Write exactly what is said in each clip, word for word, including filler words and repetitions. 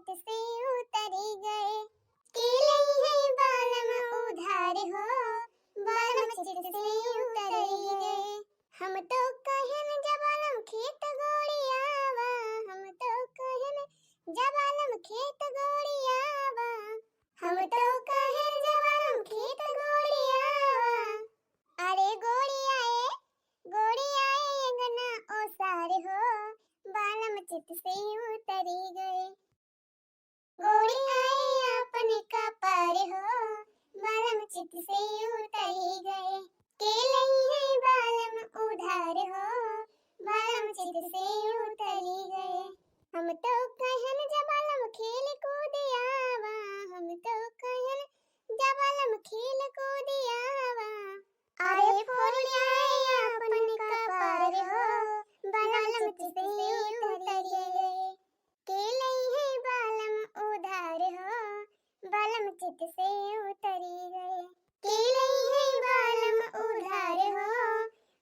से उतरी गए। के लइहैं बालम उधार हो, बालम चित से उतरी गए। हम तो कहेन जा बालम खेत गोड़ियावा, हम तो कहेन जा बालम खेत गोड़ियावा, हम तो कहेन जा बालम खेत गोड़ियावा। अरे गोड़िया ए, गोड़िया ए अंगना ओसार हो, बालम चित से उतरी गए। गोड़िया ए अपन कपार हो, बालम चित से उतरी गए। के लइहैं बालम उधार हो, बालम चित से उतरी गए। हम तो कहेन जा बालम खेल कूद आवा, हम तो कहेन जा बालम खेल कूद आवा। अरे फोड़िया ए अपन कपार हो, बालम चित से उतरी गए। के लइहैं बालम उधार हो, बालम चित से उतरी गए। के लइहैं बालम उधार हो,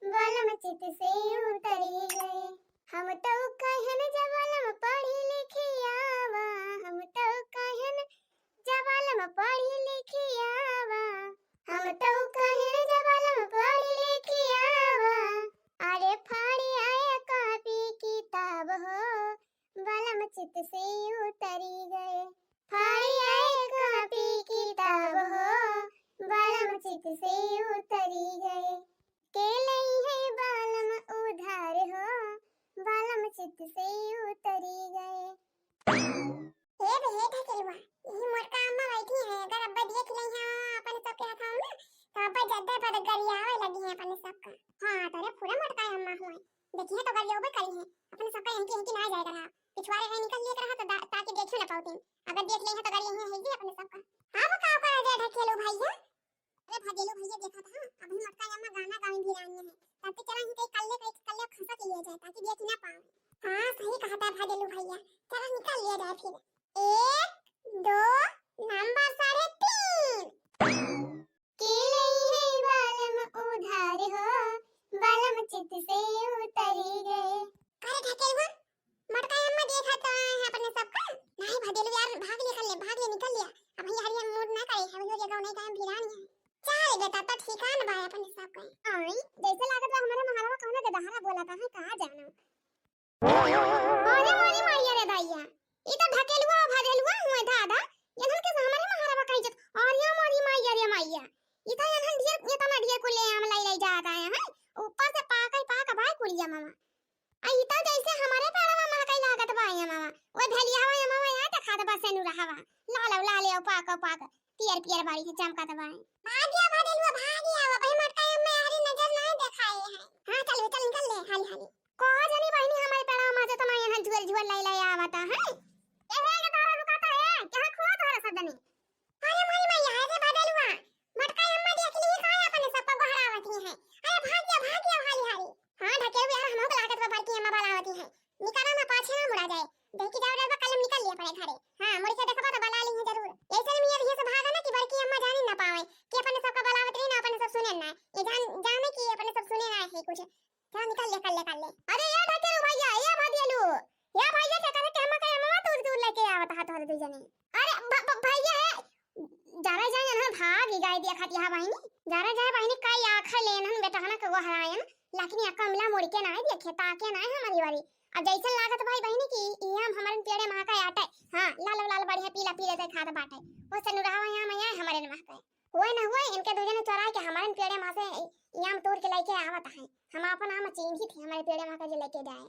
बालम चित से उतरी गए। हम तो कहेन जा बालम पढ़ी लिखी आवा, हम तो कहेन जा बालम पढ़ी लिखी आवा, हम तो कहेन जा बालम पढ़ी लिखी आवा। अरे फाड़ी आए कापी किताब हो, बालम चित से उतरी गए। फाड़ी आए कापी किताब हो, बालम चित से उतरी गए। के लइहैं बालम उधार हो, बालम चित से उतरी गए। हे बे, हे ढकेलुआ, यही मोटका अम्मा बैठी है, अगर अब्बा देख लइहैं अपन सबके हाथवा में, तो अब्बा जद्दे पर गरियावे लगिहैं अपन सबका। हाँ, तोरे पूरा मोटका अम्मा हुए, देखिहैं तो गरियावे करिहैं, अपन सबका यहीं के यहीं के ना जाए रहा, पिछवारे है निकल लिए रहा तो दा-, ताकि देखे ना पाउतीन, अगर देख लइहैं तो गरियावे है जी अपन सबका। हाँ, वो का कर दे ढकेलू भैया, अरे भदेलू भैया देखत हा, अभी मोटका अम्मा गाना गावे भी रानी है। तब तो चला ही कहीं कल्ले, कहीं कल्ले खसा के लिए जाए, ताकि देख ना पावे। हाँ, सही कहत हा भदेलू भैया, चला निकल लिए जाए फिर। एक, दो, नंबर साढ़े तीन। के लइहैं बालम उधार हो, बालम चित से उतरी गए। अरे ढकेलवा, मोटका अम्मा देखत तो आए हैं अपने सबका। नहीं भदेलू यार, भाग ले, कर ले, भाग ले, निकल लिया। अब ये हरिया मूड ना करे, हम लोग ये गाँव नहीं गए, हम भिरानी है। चल बेटा, तो ठिकान बा अपने सबका। आई, जैसे लागत बा हमारे महालवा कौनो के दहाड़ा बोला था, है कहाँ जाना। अरे मोरी माइया रे दाइया, ई तो ढकेलुआ भदेलुआ हुए दादा, इन्हन के हमारे महालवा कहीं जत। अरे मोरी माइया रे माइया, ई तो इन्हन ढेर, ये तो ना ढेर कुल ले आम लाई लाई जात आए हैं। ऊपर से पाक ही पाक भाई कुलिया मामा। आ ई तो जैसे हमारे पेड़वा महकई लागत बा ये मामा। ओए भेलिया हवा ये मामा, यहाँ देखा तो बस नु रहवा। लाल लाल पाक पाक, पियर पियर बाड़ी है चमकत बा। भागिया भदेलुआ भागिया, वो भाई मोटका अम्मा हरी नजर ना दिखाए हैं। हाँ चल चल निकल ले हाली हाली। कहा जानी बहिनी हमारे पेड़वा में तो ना यहाँ झुअल झुअल लाई लाई आवता है। ए हे के तारा रुकाता है, क्या खुआ तारा सब जनी। अरे माई माई, अरे भदेलुआ, मोटका अम्मा देख ली का अपने सबका गोहरावती है। अरे भाग जा, भाग जा हाली हाली। हाँ ढकेलू यार, हमहू के लागत बा बड़की अम्मा बुलावती है। निकला ना पाछे ना मुड़ा जाए। देखी जाओ रे कल निकल लिया पड़े घरे। हाँ, मुड़ के देखबा तो बुला ली है जरूर। ऐसे में ये से भागा ना कि बड़की अम्मा जानी ना पावे कि अपने सबका बुलावत रही ना, अपने सब सुने ना। ये जान, जाने कि अपने सब सुने ना है कुछ। चल निकल ले, कर ले, कर ले। अरे या ढकेलू भैया, या भदेलू, या भैया के करे के हम के अम्मा तूर तूर लेके आवत हा तोहरे दू जने। अरे भ-, भ-, भैया है, जरा जाए ना भाग ही गए दिया खाती हा बहिनी, जरा जाए बहिनी का आँख लेन हम बेटा हना के गोहरायन, लेकिन या कमला मुड़ के ना देखे, ताके ना हमारी बारी। अब जैसे लागत भाई बहिनी की ये हम हमारे पेड़े माँ का आटे, हाँ लाल लाल बढ़िया पीला पीला से खाद बाटे, वो से नुरहवा यहाँ में आए हमारे माँ के। हुए न हुए, इनके दू जने चोराई के हमारे पेड़े माँ से आम तोड़ के लेके आवत है। हम अपन आम चीन्ही थी, हमारे पेड़े माँ का जे लेके जाए।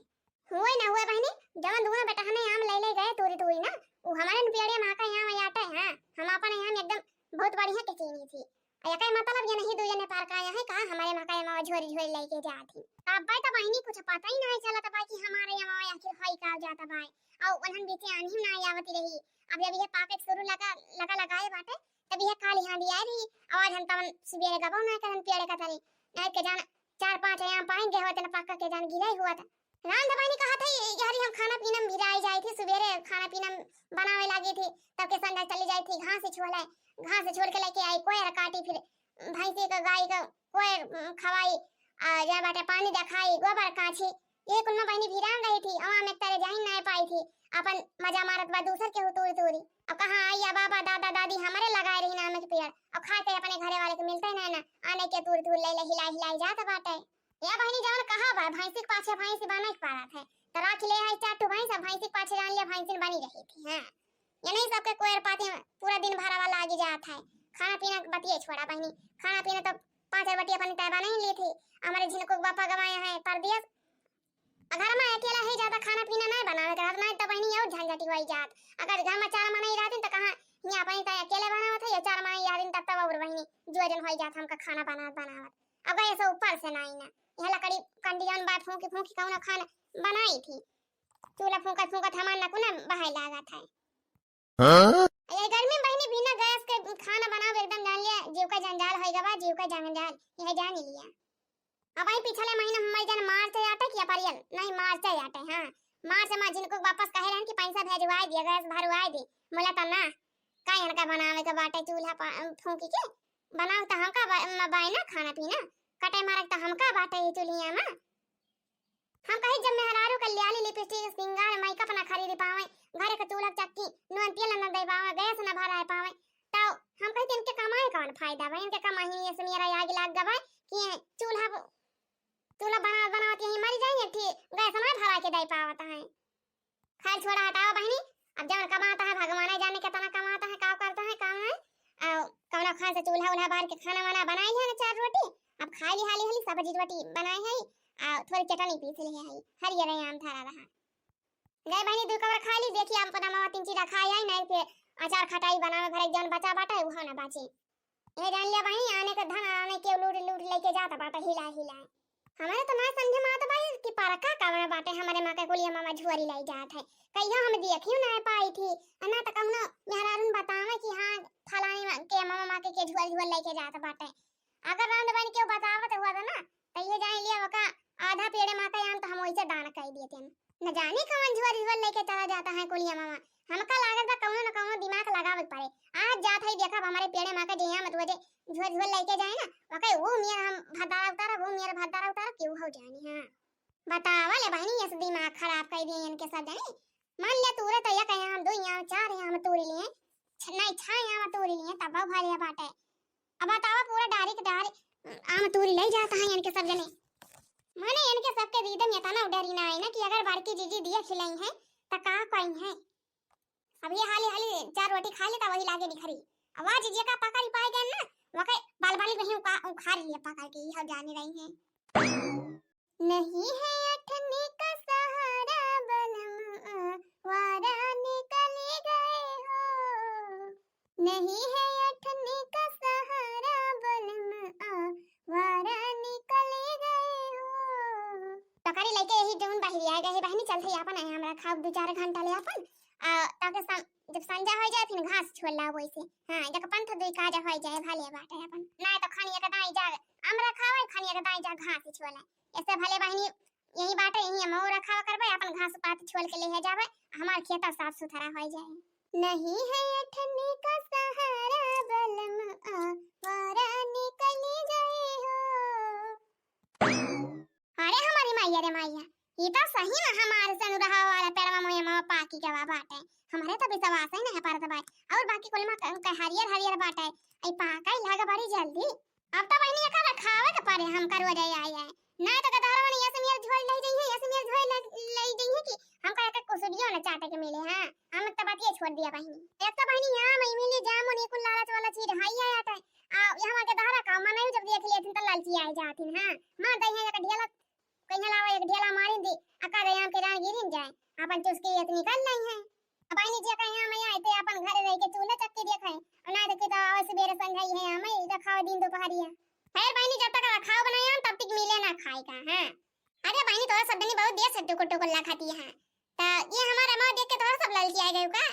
हुए न हुए बहिनी, जवन दुनो बेटहने आम ले ले गए तोरी तोरी ना, वो हमारे पेड़े माँ का आम आटे हैं। हम अपन आम एकदम बहुत बढ़िया के चीन्ही थी। आ एकर मतलब ये नहीं दू जने पार का आया है का हमारे माँ का आम झोरी झोरी लेके जात ही। अब भाई तो बहिनी कुछ पता ही नहीं चलत बा कि हमारे आम आखिर होई का जाता बा। और उन्हन बीचे आन्ही ना आवती रही। अब जब ये पाके शुरू लगा, लगा लगाए बाटे, तब यह काल यहाँ भी आए रही, आवाज हम तवन सुबेरे गबो ना करन पेड़े का तरे। नहीं के जान चार पांच यहाँ पाएंगे होते न पक्का के जान गिराई हुआ था। रांध बानी कहा था, ये हरी हम खाना पीना में भिराई जाए थे, सुबेरे खाना पीना बनावे लागे थे, तब के संध्या चली जाए थी घास से छोले, घास से छोल के लेके आई, कोयर काटी, फिर भैंसी का गाय का कोयर, उम, खवाई, आ, जा बाटे पानी देखाई, गोबर काछी, ये कुल में बहिनी भिरान रही थी, अवा में तरे जाइन ना पाई थी। अपन मजा मारत बा दूसर केहू तूरी तूरी। अब कहाँ आई, अब बाबा दादा दादी हमरे लगाए रही आम के पेड़, अब खाए के अपने घरे वाले के मिलते नहीं ना, आने के तूरी तूरी ले ले हिलाई हिलाई जात बाटे। या बहिनी जवन कहा बा, भैंसी के पाछे भैंसी बने के पड़त है, तो राख ले है चार ठो भैंस, अब भैंसी के पाछे जान लिया भैंसिन बनी रही थी। हाँ, ये नहीं सबके कोयर पाती में पूरा दिन भरावा लागी जात है। खाना पीना के बतिये छोड़ा बहिनी, खाना पीना तो पाँच रोटी अपनी तय बना ही ली थी। हमारे झिनको के बापा गवाए हैं परदेस, आ घर में अकेला है, ज्यादा खाना पीना नहीं बनावे के रहत, नहीं तो बहिनी और झंझटी होई जात। अगर घर में चार मनई रहतिन तो कहाँ यहाँ अपनी तय अकेले बनावत है, या चार मनई रहतिन तब तब और बहिनी जोजन होई जात हमका खाना बनावत बनावत। अब गैस ऊपर से नहीं ना, यह लकड़ी कंडी जौन बा फूंकी फूंकी कौनो खाना बनाई थी। चूल्हा फूंकत फूंकत हमार नकुना बहाए लागत है। हाँ? ये गर्मी में बहिनी बिना गैस के खाना बनाओ एकदम जान लिया जीव का जंजाल होई गवा, जीव का जंजाल, यह जान लिया। अब वही पिछले महीना हमारे जन मार्च आटे कि अप्रैल, नहीं मार्च आटे, हाँ मार्च में जिनको वापस कहे रहन कि पैसा भेजवाए दिया, गैस भरवाए दी, बोला तो ना, का इनका बनावे के बाटे चूल्हा पा-, फूंकी के बनाओ तो हमका बा-, म-, बाय ना खाना पीना, कटे मारे तो हमका बाटे ये चूल्हिया में। हम कही जब मेहरारू के लियाली लिपस्टिक सिंगार मेकअप ना खरीद पावे, घरे के चूल्हा चक्की नून तेल न दे पावे, गैस न भराए पावे, तो हम कही इनके कमाए कौन फायदा बा, इनके कमाई में ऐसे मेरा आग लाग गवा कि चूल्हा चूल्हा बना बनावत यही मरी जाएंगे, ठीक गैस ना भरा के दे पावत है। खैर छोड़ा हटाओ बहिनी, अब जौन कमाता है भगवान ही जाने कितना कमाता है, का करता है, का है। और कौनो खान से चूल्हा उल्हा बार के खाना वाना बनाई लिया ना चार रोटी, अब खाई ली हाली हाली सब्जी रोटी बनाई है, और थोड़ी चटनी पीस ली है, हरियर आम धरा रहा। गए बहिनी दू कवर खा ली, देखी हम अपना मामा तीन चीज खाई आई, नहीं के अचार खटाई बनावे भरे जौन बचा बाटे उहो ना बाची। ए जान लिया बहिनी, आने के धन आने के लूट लूट लेके जात बाटे हिला हिला। हमारे तो ना समझ में आत बा कि परका कवन बाटे, हमारे माँ के कुलिया मामा झुआरी लाई जात है। कहियो हम देखियो ना पाई थी, आ ना तो कौनो मेहरारून बतावे कि हाँ फलानी माँ के मामा माँ के, के झुआरी झुआरी लेके जात बाटे। अगर रांध बन के बतावत हुआ था ना, तो ये जान लिया ओका आधा पेड़े माँ का आम तो हम वैसे दान कर दिए थे। न जाने कौन झुआरी झुआरी लेके चला जाता है कुलिया मामा। हमका लागत बा कौनो न कौनो दिमाग लगावे के पड़े। आज जात है देखब हमारे पेड़े माँ का जे आम तो जे झुआरी झुआरी लेके जाए ना, ओके वो मेर हम भद्दारा उतारा, वो मेर भद्दारा उतारा, क्यों हो जानी। हाँ बतावा ले बहिनी, ऐसे दिमाग खराब कर दिए इनके सब जने। मान लिया तूरे तो एक आम, दो आम, चार आम तूरी लिए, छ-, नहीं छह आम तूरी लिए, तब भले बाटे। अब बतावा पूरा डारी के डारी आम तूरी ले जाता है इनके सब जने। माने इनके सबके दीदम ये तना डरी ना है ना कि अगर बड़की जीजी दिया खिलाई है तो का कही है। अब ये हाली हाली चार रोटी खा लेता वही लागे निखरी। अब आज जीजी का पकड़ पाए गए ना, वके बाल बाली वही उका-, उखाड़ लिया पकड़ के, ये जाने रही है। नहीं है अठन्नी का सहारा बलम, आवारा निकल गए हो। नहीं है अठन्नी का सहारा बलम, आवारा निकल गए हो। टोकरी लेके यही जौन बहिरी आ गए बहिनी, चलते अपन आए हमरा खाओ दो चार घंटा ले अपन, आ, ताकि सं-, जब संझा हो जाए फिर घास छोड़ ला वैसे। हाँ, जब पंथ दुई काज हो जाए भले बाटे अपन, ना तो खनिया के दाई जा हमरा खावे, खनिया के दाई जा घास छोड़ ला। ऐसे भले बहिनी यही बाटे, यही हम और रखावा करबे, अपन घास पात छोल के ले जाबे, हमार खेता साफ सुथरा हो जाए। नहीं है अठन्नी का सहारा बलम, आवारा निकल गए हो। अरे हमारी मैया रे मैया, ये तो सही में हमारे सनुरहा वाला पेड़वा मोया मावा पाकी गवा बाटे। हमारे तो विश्वास ही नहीं परत बाटे। और बाकी कुल मा क-, क-, हरियर हरियर बाटे। आई पाका ही लागा बड़ी जल्दी। अब तो बहिनी एका रखावे के पड़े हमका रोज आई आई है। ना तो गदहरवन ये समियर झोल ले जइहे, ये समियर झोल ले, ले जइहे कि हमका एक कुसुदियो न चाटे के मिले। हाँ, हम तो बातिए छोड़ दिया बहिनी। एक तो बहिनी यहाँ में इमली जामुन ये कुल लालच वाला चीज हाई आया था। आ, यहाँ के दहरा का मनई जब देख लेथिन तो लालची आए जाथिन। हाँ, मार दई है एक ढेला, कहीं लावा एक ढेला मारिन दी, अका दयाम के रान गिरिन जाए, अपन चुस्की ये निकल नहीं है। अब बहिनी जी कहीं यहाँ में आए थे अपन घर रह के चूल्हा चक्की देखे, और ना देखे तो आवे सवेरे संझाई है, हमें रखाओ दिन दोपहरिया। खैर बहिनी जब तक रखाओ बनाए हम तब तक मिले ना खाए का। हाँ, अरे बहिनी तोरा सब जनी बहुत देर से टुकुर टुकुर ला खाती है। तो ये हमारा माँ देख के तोहरा सब ललचिया गए का?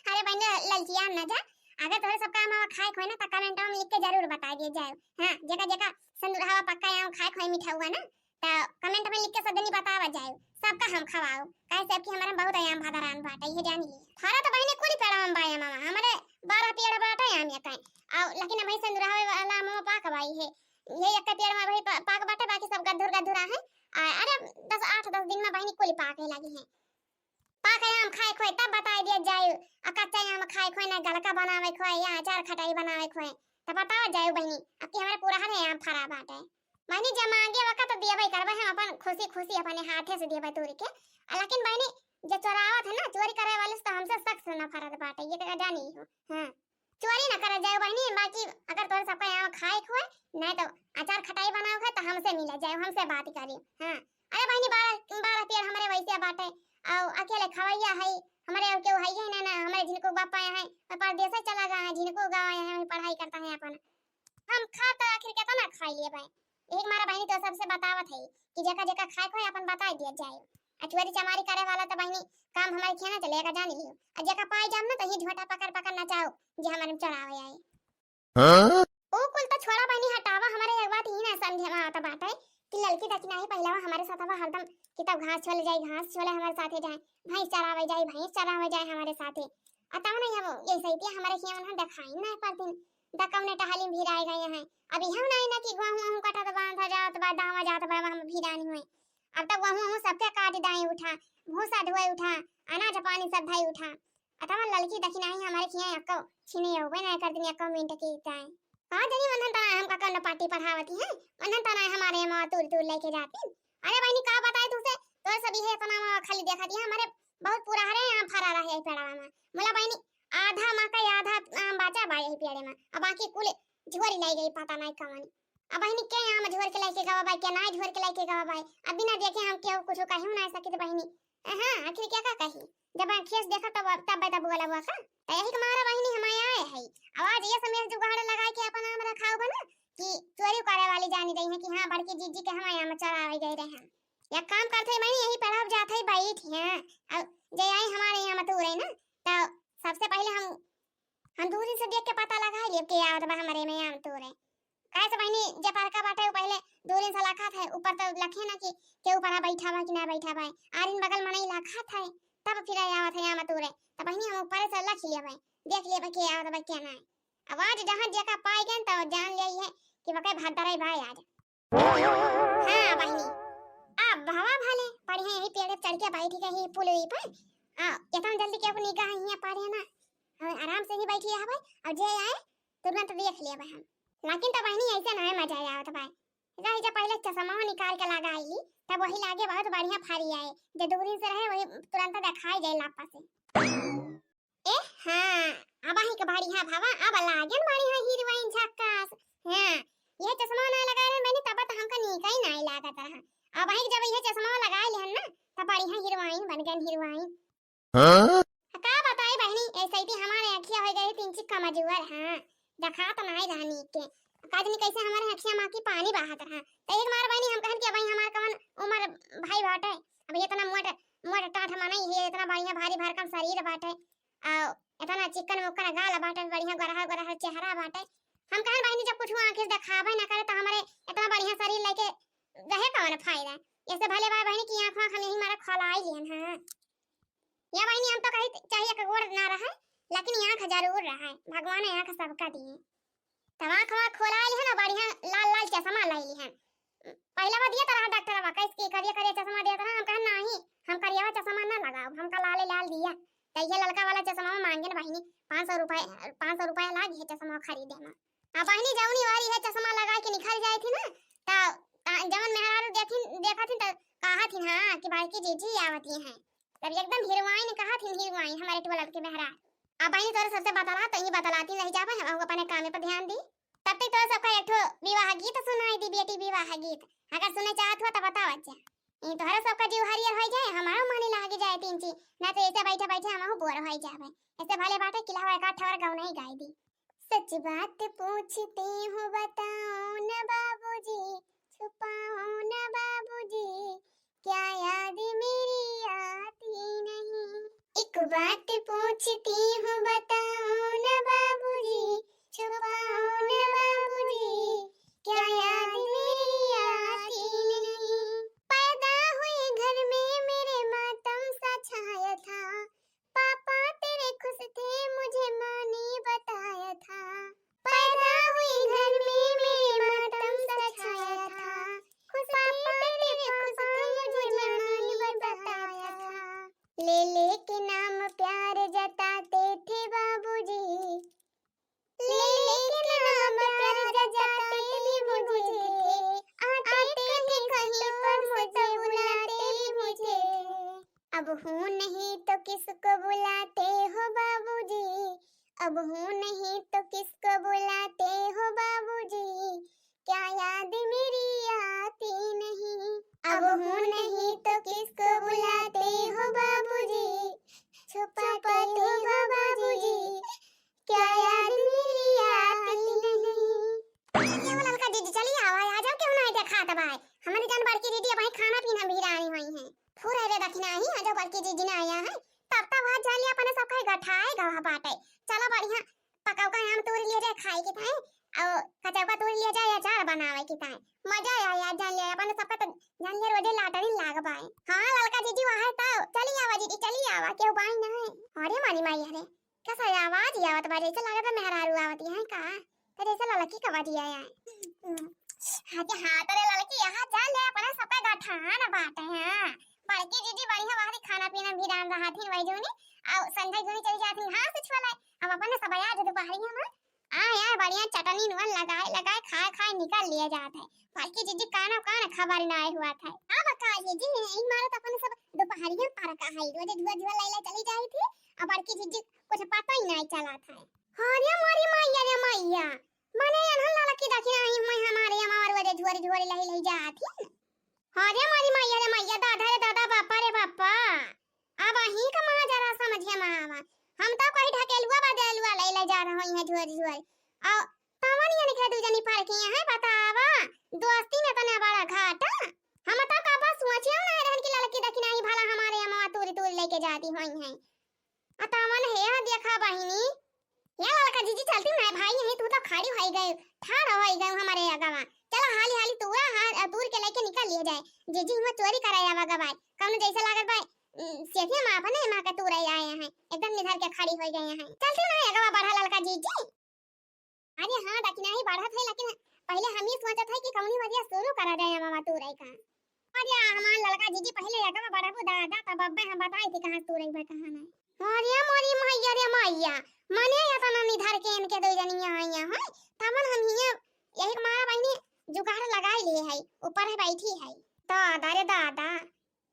अरे बहन ललचिया ना जा, अगर तोहरा सबका माँ खाए खोए ना तो कमेंट में लिख के जरूर बता दिए जाए। हाँ, जेका जेका सिंदूर हवा पक्का यहाँ खाए खोए मीठा हुआ ना, तो कमेंट में लिख के सब जनी बतावा जाए, सबका हम खवाओ, काहे से कि हमारे बहुत आयाम भादरान बाटे, ये जान लिए। हमारा तो बहने कुल पेड़ा में बाया मामा, हमारे बारह पेड़ बाटे आम ये कहीं, और लेकिन अभी सिंदूर हवा वाला मामा पाक बाई है, ये एक पेड़ में अभी पा-, पाक बाटे, बाकी सब गद्धुर गद्धुरा है। आ, अरे दस, आठ दस दिन में बहनी कुल पाके लगी है। का कहे आम खाए खोए तब बताई दिया जाए। आ कच्चा आम खाए खोए ना गलका बनावे खोए या अचार खटाई बनावे खोए तब बतावा जाए बहिनी। अब कि हमरे पूरा हरे आम फरा बाटे। बहिनी जब मांगे वक्त तो देबे करबे हम अपन खुशी खुशी अपने हाथे से देबे तोड़ के। आ लेकिन बहिनी जो चोरावत है ना चोरी करे वाले से तो हमसे सख्त नफरत बाटे ये तो जानी हो। हाँ। चोरी ना करे जाए बहिनी, बाकी अगर तोरे सबका यहाँ खाए के होए, नहीं तो अचार खटाई बनाओ है तो हमसे मिला जाए, हमसे बात करी। हाँ। अरे बहिनी बारह बारह पेड़ हमरे वैसे बाटे। और अकेले खवैया है। हमरे और केहू है ही ना ना हमरे जिनको बापा है। परदेसे चला गया है जिनको गाँव है पढ़ाई करता है अपन। हम खा तो आखिर कितना खा लिए भाई। एक मारा बहिनी तो सबसे बतावत है कि जेका जेका खाए के होए अपन बताई दिया जाए। आ चोरी चमारी करे वाला तो बहिनी काम हमारे खिया ना चलेगा जान लियो। आ जेका पाई जाम ना तो ही झोटा पकड़ पकड़ नचाओ जे हमारे में चढ़ावे आए। हाँ? ओ कुल तो छोड़ा बहिनी हटावा। हमारे एक बात ही ना समझे में आवत बाटे कि ललकी दखिनाही पहिलवा हमारे साथ हवा हरदम कि तब घास छोले जाए घास छोले हमारे साथे जाए भैंस चरावे जाए भैंस चरावे जाए हमारे साथे। आ तब नहीं हम ये सही हमारे खिया उन्हें दिखाई ना पर दिन दकौने टहली में भिराए गए हैं। अब यह नहीं ना कि गेहूं वहूं कटत बांधा जात बा दावा जात बा हम भिरानी हुए। अब तक वहूं वहूं सबके काट दाए उठा भूसा धोए उठा अनाज पानी सब धाई उठा। अतवा ललकी दखिनाही हमारे खिया अक्को छिने होबे ना कर दिन अक्को मिनट के ताए। का जानी वंदन तना हम का कौन पार्टी पढ़ावती है। वंदन तना हमारे माँ तूर तूर लेके जाती। अरे बहिनी का बताए तुझसे तोर सभी है इतना माँ खाली देखा दिया हमारे बहुत पूरा हरे आम फरा रहे है पेड़वा में। बोला बहिनी आधा माँ का आधा आम बाचा बा यही पेड़े में अब बाकी कुल झोरी लाई गई पता नहीं कवन। अब बहिनी के आम झोर के लेके गवा भाई के ना झोर के लेके गवा भाई। अब बिना देखे हम केहू कुछ कहू ना सकित बहिनी। हाँ आखिर क्या का कही जब आँखिया से देखा तब तब तब बोला हुआ का। तो यही के मारा बहिनी हम आए है। अब आज ये समय जुगाड़ लगा के अपन आम रखाओ बना कि चोरी करे वाली जानी रही है कि हाँ बड़की जीजी के हम आम चरावे गए रहे हैं। या काम करते बहिनी यही पढ़ब जाते बैठ हैं। अब जे आई हमारे यहाँ मतूरे ना तो सबसे पहले हम हम दूरी से देख के पता लगा लिए के आवत बा हमरे में आम तोरे। काहे से बहिनी जे बड़का बाटे उ पहले दूरी से लखत है ऊपर तो लखे ना कि के ऊपर बैठा बा कि ना बैठा बा। आरिन बगल मनई लखत है तब फिर आवत है आम तोरे। तब बहिनी हम ऊपर से लख लिए भाई देख लिए भाई के आवत बा के ना। अब आज जहाँ जेका पाई गए तो जान ले है कि वके भद्दर है भाई आज। हाँ बहिनी अब हवा भले पढ़िया यही पेड़ पे चढ़ के बैठ गई पुलवी पर। आ इतना जल्दी केहू निगाह हिया पड़े ना। हम आराम से ही बैठी रहबे और जे आए तुरंत देख लेबे हम। लेकिन तो बहिनी ऐसे ना मजा आवत बा। रही जा पहले चश्मा निकाल के लगा आईली तब वही लागे बहुत बढ़िया फारी आए। जे दूरी से रहे वही तुरंत दिखाई जाए लापा से। ए हाँ अब ही के बढ़िया भावा अब लागन बढ़िया हीरोइन झक्कास। हाँ ये चश्मा ना लगा रहे मैंने तब तो हमका नीका ही नहीं लागत रहा। अब ही जब ये चश्मा लगा लिहन ना तब बढ़िया हीरोइन बन गए हीरोइन। हाँ? का बताई बहिनी ऐसे ही हमारे अखिया हो गई तीन चिक्का मजूर। हाँ देखा तो नहीं रहा नीक के। का जानी कैसे हमारे अखिया माँ की पानी बहात रहा। तो एक मार बहिनी हम कहन कि अब हमार कवन उम्र भाई बाटे। अब इतना मोट मोट टाठ मनई है इतना बढ़िया भारी भरकम शरीर बाटे। आ इतना चिकन मुकन गाल बाटे बढ़िया गोरहर गोरहर चेहरा बाटे। हम कहन बहिनी जब कुछ आँखें देखाबे ना करे तो हमारे इतना बढ़िया शरीर लेके रहे कवन फायदा। ऐसे भले बा बहिनी की आँख वाँख हम यही मारे खोलाई लिहन। हाँ या बहिनी हम तो कही चाहे एक गोड़ ना रहे लेकिन आँख जरूर रहे। भगवान आँख सबका दिए। तब आँख वाँख खोलाई लिहन और बढ़िया लाल लाल चश्मा लाई लिहन। पहले वो दिया तरह डॉक्टर बा कैसे की करिया करिया चश्मा दिया तरह हम कहा नहीं हम करिया चश्मा ना लगाओ हमका लाले लाल दिया। तो ये ललका वाला चश्मा मांगे ना बहिनी पाँच सौ रुपये पाँच सौ रुपये लागी है चश्मा खरीदे में। आ बहिनी जौनी वाली है चश्मा लगा के निकल जाए थी ना तो जवन मेहरारू देखी देखा थी तो कहा थी हाँ कि बड़की जीजी आवती हैं। तब एकदम हीरोइन कहा थी हीरोइन हमारे टोला के मेहरारू। अब बहिनी तोरे सबसे बतला तो ही बतलाती रह जाबे हम अपने काम पर ध्यान दी। तब तक तोरे सबका एक ठो विवाह गीत सुनाई दी बेटी विवाह गीत। अगर सुने चाहत हो तो बताओ अच्छा। ई तोहरा सबका जीव हरियर हो जाए हमारा मन लाग जाए तीन चीज। ना तो ऐसे बैठे बैठे हम बोर हो जाबे। ऐसे भले बाटे किलावा एक आठ और गाँव नहीं गाई दी। सच बात पूछती हूँ बताओ न बाबूजी छुपाओ न बाबूजी क्या याद मेरी आती नहीं। एक बात पूछती हूँ बताओ न बाबूजी छुपाओ न बाबूजी क्या याद मेरी आती नहीं। पैदा हुए घर में मेरे मातम सा छाया था पापा तेरे खुश थे मुझे माँ ने बताया था। पैदा हुई घर में मेरे मातम सा छाया था खुश थे तेरे खुश थे मुझे माँ ने बताया था। ले ले अब हूँ नहीं तो किसको बुलाते हो बाबूजी, अब हूँ नहीं तो किसको बुलाते हो बाबूजी, क्या याद मेरी आती नहीं। अब हूँ नहीं तो किसको बुलाते हो बाबूजी, छुपाते हो बाबूजी, क्या याद मेरी आती नहीं। ए वो ललका दीदी, चली आवा, आ जाओ, केहू नाहीं देखात बाय। हमरे जान बड़की दीदी अबहीं खाना पीना भिरानी होइहैं। फुर रे दखिनाही, आ जाओ, बड़की दीदी ना आया है, तब तक वहाँ जान लिया अपने सब कहे गठाए गवा बाटे। चलो बढ़िया पकौका आम तोड़ लिया जाए खाए के ताई, और कचौका तोड़ लिया जाए अचार बनावे के ताई। मजा आया यार, जान लिया अपने सबका तो जान लिया रोजे लाटरी लाग बाय। हाँ ललका दीदी वहाँ है तो चली आवा दीदी, चली आवा, केहू बाई ना है। अरे मारी माई, अरे कैसा आवाज ही आवत बा, जैसे लागत बा मेहरारू आवत है का, तो जैसे ललकी का बजिया है। हाँ जी, हाँ, तोरे ललकी यहाँ जा ले, अपने सबका गठान बाटे हैं। बड़की दीदी बढ़िया बाहरी खाना पीना भी डाल रहा थी, वही जोनी, और संध्या जोनी चली जाती घास उछवाले। अब अपने सब आज दोपहरिया में आए, आए, बढ़िया चटनी नून लगाए, लगाए, खाए, खाए निकल लिए जात है। बड़की दीदी कानो कान खबर ना आए हुआ था। अब का दीदी, इन मारे तो अपने सब दोपहरिया पर का है, रोजे झुआ झुआ लैला चली जाई थी, अब बड़की दीदी कुछ पता ही नहीं चला था। अरे मोरी मैया रे मैया, मने एनहन ललकी दखिनाही मैं हमारे अमावा रोजे झुआरी झुआरी लही लही जात ही। अरे मोरी मैया रे मैया, दादा रे दादा, बापा रे बापा, अब अहीं का माँ जरा समझे में आवा। हम तो कोई ढकेलुआ बदेलुआ ले ले जा रहे हैं झुआरी झुआरी। और तवन ये निकले दू जनी फरकी हैं, बतावा, दोस्ती में तने बड़ा घाटा। हम तो कबो सोचे ना रहन कि ललकी दखिनाही भला हमारे अमावा तूरी तूरी लेके जाती होई हैं। आ तवन हे देखा बहिनी, या ललका जीजी चलती ना भाई, यहीं तू तो खड़ी होई गई, ठाड़ होई गई हमारे अगवा। चला हाली हाली तूरा हा-, दूर के लेके निकल लिए जाए। जीजी हुआ चोरी कराए आवा गवाए, कौनो जैसे लागत बा, उम, सेठिया माँ अपने माँ का तूरा आए हैं, एकदम निधर के खड़ी होई गए हैं। चलती ना अगवा बढ़ा ललका जीजी। अरे हाँ, दखिनाही बढ़त है, लेकिन पहिले हम ही सोचत है कि कौनी वजह शुरू करा जाए अमावा तूरे का। अरे हमार ललका जीजी पहिले अगवा बढ़बू दादा, तब अब्बे हम बताई थी कहाँ तूरे बा, कहाँ नहीं। अरे मोरी मैया रे मैया, मने इतना निधर के इनके दो जनिया आई हैं, तबन हम हियाँ यही मारा बहिनी जुगाड़ लगाई लिए है, ऊपर है बैठी है। दादा रे दादा,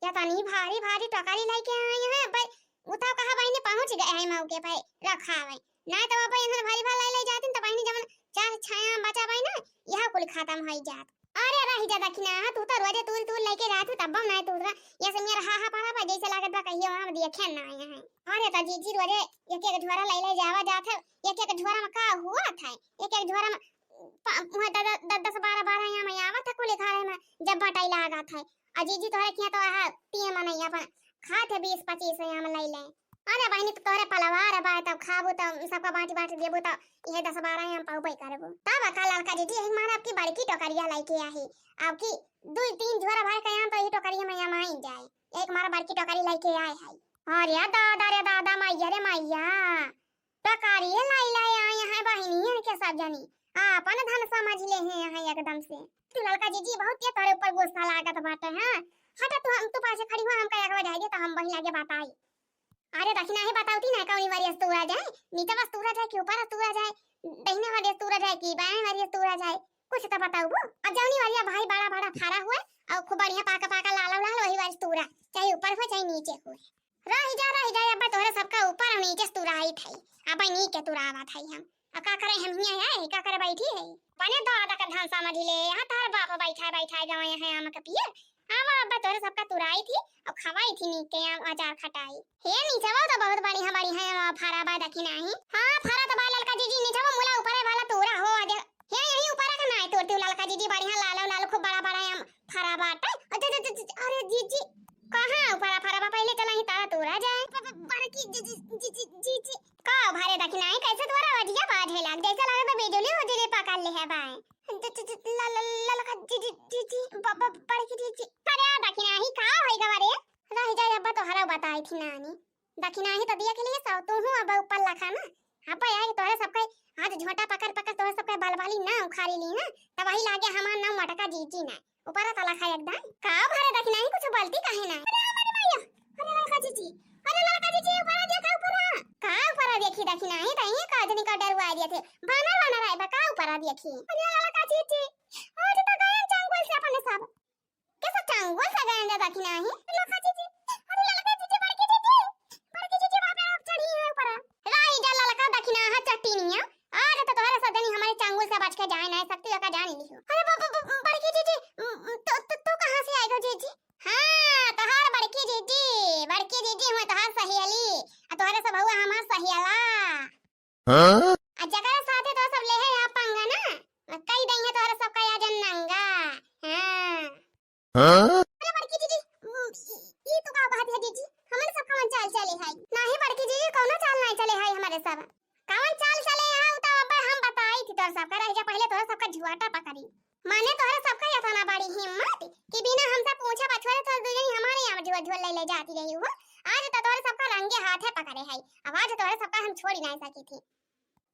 या तनी भारी भारी टोकरी लेके आई हैं, भाई, उ तो कहा बहिनी पहुँच गए हैं मौके पे, रखा है। नहीं तो अब इन्हन भारी भारी ले, ले जाती तो बहिनी जवन चार छाया बचा भाई ना, यह कुल खत्म हो जात। अरे रही जा दखिना, तू तो रोजे तूर तूर लेके जात हो, तब नहीं तूर रहा। ये से मेरा हा हा पड़ा बा, जैसे लागत बा कहियो हम देखे ना आए हैं। अरे तो जीजी रोजे एक एक झोरा ले ले जावा जात है, एक एक झोरा में का हुआ था, एक एक झोरा में प-, वहाँ दस, दस, दस, बारह, बारह यहाँ में आवत है कुल घरे में, जब बटाई लागत है। आ जीजी तोहरे किहाँ तो आहा तीन मनई अपन खात है बीस पच्चीस यहाँ में ले ले। अरे बहिनी, तो तोहरे पलवार बा, तब खाबू तो सबका बाँट बाँट देबू तो यह दस बारह यहाँ पाउबे करबू। तब का ललका जीजी यही मारा आपकी बड़की टोकरिया लेके आई, आपकी दो तीन झोरा भर के यहाँ तो यही टोकरिया में यहाँ आई जाए, एक मारा बड़की टोकरी लेके आए है। अरे दादा रे दादा, मैया रे मैया, टोकरिया लाई लाई आए हैं बहिनियन के सब जनी, आपन धन समझ ले हैं यहाँ एकदम से। तू ललका जीजी बहुत ये तोरे ऊपर गुस्सा लागत बाटे, हाँ? हटा तू, हम तू पाछे खड़ी हुआ, हमका एक बार जाए दे तो हम वहीं लगे बताई। अरे दखिना ही बतावती ना, कौनी वारी अस्तूरा जाए, नीचे अस्तूरा जाए कि ऊपर अस्तूरा जाए, दहिने वारी अस्तूरा जाए कि बाएं वारी अस्तूरा जाए, कुछ तो बताऊ वो। अब जौनी वारी भाई बड़ा बड़ा फरा हुआ और खूब बढ़िया पाका पाका लाल लाल, वही वारी अस्तूरा, चाहे ऊपर हो चाहे नीचे हो। रही जा, रही जा, अब तोहरे सबका ऊपर और नीचे तुराई थाई, अब नीचे तुरावा थाई हम। अब का करे हम हियाँ है, का करे बैठी है? बने दादा का धन समझ ले, यहाँ तार बाप बैठा बैठा गवाए हैं आम के पियर। आवा अब तोहरे सबका तुराई थी और खवाई थी नीक के आम अचार खटाई। हे नीचवा तो बहुत बढ़िया बढ़िया आम फरा बा, देखी नाही। हाँ, फरा तो बा ललका जीजी, नीचवा मुला ऊपरे वाला तूरा हो, आ दे। हे यही ऊपर का ना है, तोरती ललका जीजी बढ़िया लाल लाल खूब बड़ा बड़ा आम फरा बाटे। अरे, अरे, अरे, अरे, जीजी, कहाँ फरा, फरा बा? पहिले चला ही तारा तोरा जाए। ब-, ब-, बड़की जीजी, जीजी, जीजी। का भरे दखिनाही, कैसे तोरा वजिया बाझे लाग? जैसे लगे तो बिजुली उजुली पकड़ ले है बाए। ज-, ज-, ज-, ल-, ल-, ललका जीजी, जीजी, ब-, ब-, बड़की जीजी। अरे दखिनाही, का होई गवा रे? रह जाए, अब तोहरा बताई थी नानी। दखिनाही तो देख लिए सौ, तू हूँ अब ऊपर लखा ना। अब आए तोहरे सबके हाथ झोंटा पकड़ पकड़ तोहरे सबके बलबाली ना उखाड़ी ली ना, तब वही लागे हमार नाम मटका जीजी ना। ऊपर तला खा एकदम। का भरे दखिनाही, कुछ बोलती काहे ना? अरे हमारी मैया, अरे ललका जीजी, अरे ललका जीजी, ऊपर देखा, ऊपर। का ऊपर देखी दखिनाही, तही का आदमी का डरवा दिए थे। बानर बानर आए बा, का ऊपर देखी? अरे ललका जीजी, आज तो गए जंगल से अपने सब। कैसा जंगल से गए रे दखिनाही? ललका जीजी, अरे ललका जीजी, टीनिया, आज तो तोहरे सब जनी हमरे चंगुल से बच के जाए ना सकती, ओका जान लिहो। अरे ब-, ब-, ब-, बड़की जीजी, उम, उम, तो, तो, तू कहाँ से आइगो जीजी? हाँ, तोहार बड़की जीजी, बड़की जीजी हुए तोहार सहेली, आ तोहरे सब हुआ हमार सहेला। हाँ? आ जकरा साथे तो सब लेहे यहाँ पंगा ना, कई दइहे तोहरे सबका या जन नंगा। हाँ। हाँ? अरे बड़की जीजी, उम, ई, ई तो का बात है जीजी? हमरे सब कवन चाल चले है? नाही बड़की जीजी, कौनो चाल नहीं चले है हमरे सब। कवन चाल चले है, उ तो अब हम बताई थी तोहरे सबका, रह जा पहले तोहरे सबका झुआटा पकड़ी। माने तोहरे सबका इतना बड़ी हिम्मत कि बिना हमसे पूछे बछुआरे तोहरे दुई जनी हमारे यहाँ झुआ झुआ ले ले जाती रही हो। आज तो तोहरे सबका रंगे हाथे पकड़े है, अब आज तोहरे सबका हम छोड़ी नहीं सकी थी।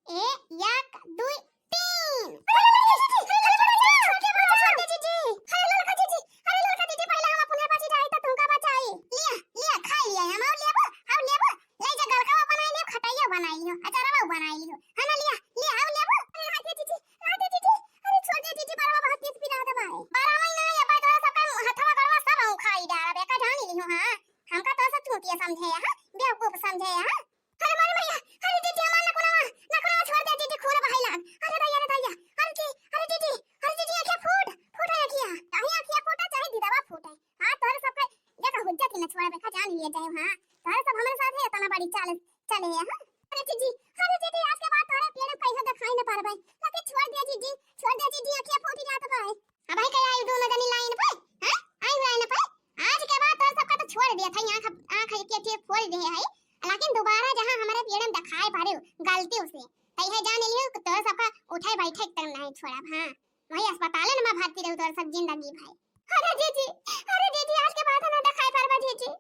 ए, एक, दुई, तीन। अरे, अरे, अरे, अरे, अरे, छोड़ दे, छोड़ दे, जीजी। अरे, ललका जीजी, अरे, ललका जीजी, पहले हम अपने बची जाई, तो तुमका बचाई। लिया, लिया, खाई लिया, हम और लेबो, हम लेबो। ले जा, गलकावा बनाई लियो, खटाइया बनाई लियो, अचारवा बनाई लियो। है ना, लिया, लिया, हम लेबो। अरे, हाय दे, जीजी, हाय दे, जीजी। अरे, छोड़ दे, जीजी, बरवा बहुत तेज पिरात बा। बरवा ही ना, ये बात सबका हथवा गड़वा सब हम खाई डालब, एका जानी लियो, हाँ। हमका तो सब चूतिया समझे, हाँ, बेवकूफ समझे, हाँ। अरे मारे मैया, अरे जीजी, हमार नकुनवा, नकुनवा छोड़ दे जीजी, खून बहाई लाग। अरे दैया, अरे दैया, अरे जी, अरे जीजी, अरे जीजी, आँखिया फूट, फूट है आँखिया। चाहे आँखिया फूटे, चाहे दिदवा फूटे। हाँ, तोहरे सबके एक हुज्जत ही न छोड़बे, का जान लिए जाए, हाँ। तोहरे सब हमरे साथ है, इतना बड़ी चाल चले है, हाँ। अरे जीजी, अरे जीजी, आज के बाद तोहरे पेड़ में कहियो दिखाई न पारबे। लेकिन छोड़ दे जीजी, छोड़ दे जीजी, आँखिया फूट जात बा। अब आई का आई दोनों जनी लाइन पे, हैं? आई लाइन पे। आज के बाद तोहरे सबका तो छोड़ दिया था, आँख, आँख के, के फोड़ दे है। लेकिन दोबारा जहाँ हमारे पेड़ में दिखाई पड़े गलती से, तो यह जान लियो कि तोहरे सबका उठे बैठे तक नहीं छोड़ब, हाँ। वही अस्पताल में भर्ती रहू तोहरे सब जिंदगी भर। अरे जीजी, अरे जीजी, आज के बाद ना दिखाई पड़बा जीजी।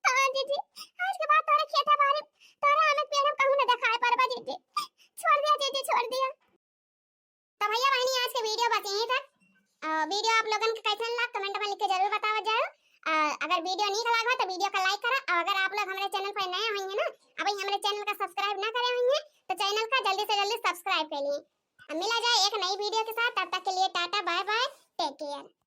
हाँ जीजी, आज के बाद तोहरे खेत बारी, तोहरे आम के पेड़ में कहूँ ना दिखाई पड़बा जीजी। छोड़ दिया जीजी, छोड़ दिया। तो भैया बहनी, आज के वीडियो बस यहीं तक। अ, वीडियो आप लोगन के कैसन लग, कमेंट में लिख के जरूर बतावा जाओ। अ, अगर वीडियो नीक लागो तो वीडियो का लाइक करा, और अगर आप लोग हमारे चैनल पर नए होंगे ना, अभी हमारे चैनल का सब्सक्राइब ना करे होंगे, तो चैनल का जल्दी से जल्दी सब्सक्राइब कर लिए। अब मिला जाए एक नई वीडियो के साथ, तब तक के लिए tata, bye bye, take care.